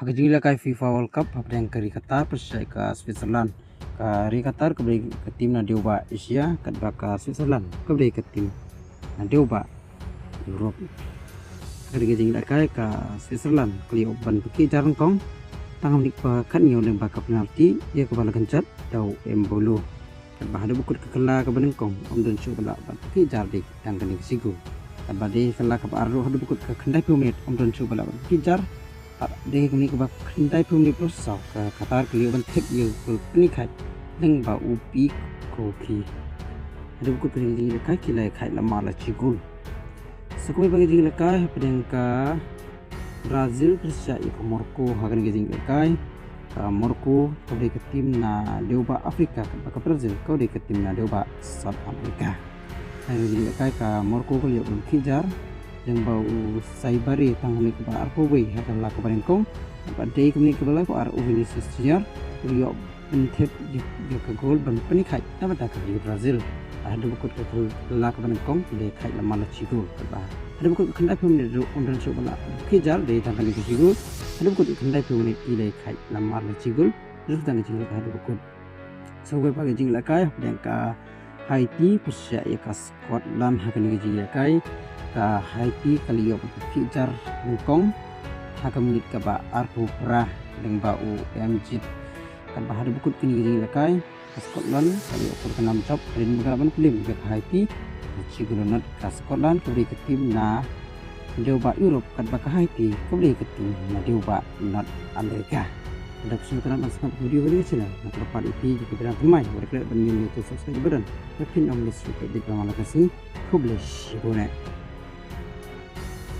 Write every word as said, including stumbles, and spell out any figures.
Ha ka jingïalehkai FIFA World Cup hapdeng ka ri Qatar pyrshah ka Switzerland. Ka ri Qatar ka dei ka tim na dewbah Asia, katba ka Switzerland ka dei ka tim na dewbah Europe. Ha ka jingïalehkai ka Switzerland ka la ïoh ban pynkhiah jar nyngkong tang ha minit ba khathynñiew lyngba ka penalty ïa kaba la kynjat da u Embolo. Katba haduh ba kut ka kylla kaba nyngkong ym don shuh ba lah ban pynkhiah jar dei tang kane ka shi gol. Katba dei ka kylla kaba ar ruh haduh ba kut ka khyndaiphew minit ym don shuh ba lah ban pynkhiah jar. Bad dei ha ka minit kaba khyndaiphew minit plus saw ka Qatar ka la ïoh ban thep ïa ka gol pynkhiah lyngba u Pi Koki. Haduh ba kut ka jingïalehkai ki la ïakhiah lamar la shi gol. Sa kawei pat ka jingïalehkai hapdeng ka Brazil pyrshah ïa ka Morocco ha kane ka jingïalehkai. Ka Morocco ka dei ka tim na dewbah Afrika, katba ka Brazil ka dei ka tim na dewbah South America. Ha kane ka jingïalehkai ka Morocco ka la ïoh ban pynkhiah jar lyngba u Saibari tang ha minit kaba arphew wei ha ka kylla kaba nyngkong. Bad dei ha ka minit kaba laiphew ar u Vinicius Junior u la ïoh ban thep ïa ka gol ban pynkhiah na bynta ka ri Brazil. Haduh ba kut ka kylla kaba nyngkong ki la ïakhiah lamar la shi gol, katba haduh ba kut ka khyndaiphew minit ruh ym don shuh ba lah ban pynkhiah jar dei tang kane ka shi gol. Haduh ba kut ka khyndaiphew minit ki la ïakhiah lamar la shi gol. Ruh tang ka jingïalehkai haduh ba kut. Sa kawei pat ka jingïalehkai hapdeng ka Haiti pyrshah ïa ka Scotland ha kane ka jingïalehkai. Ka Haiti ka la ïoh ban pynkhiah jar nyngkong ha ka minit kaba arphew phra lyngba u Emjit. Katba haduh ba kut kane ka jingïalehkai ka Scotland ka la ïoh kur ka nam jop rin ba ka lah ban pynlip ïa ka Haiti da shi gol la nod. Ka Scotland ka dei ka tim na dewbah Europe, katba ka Haiti ka dei ka tim na dewbah North America. Lada phi sngewtynnat ban sngap video ha kane ka channel, nang kyrpad ïa phi ïa ka bell ban thymmai bad klik ban ïa u subscribe button ba phin ym miss ïa ka update ba man la ka sngi. Khublei shibun eh.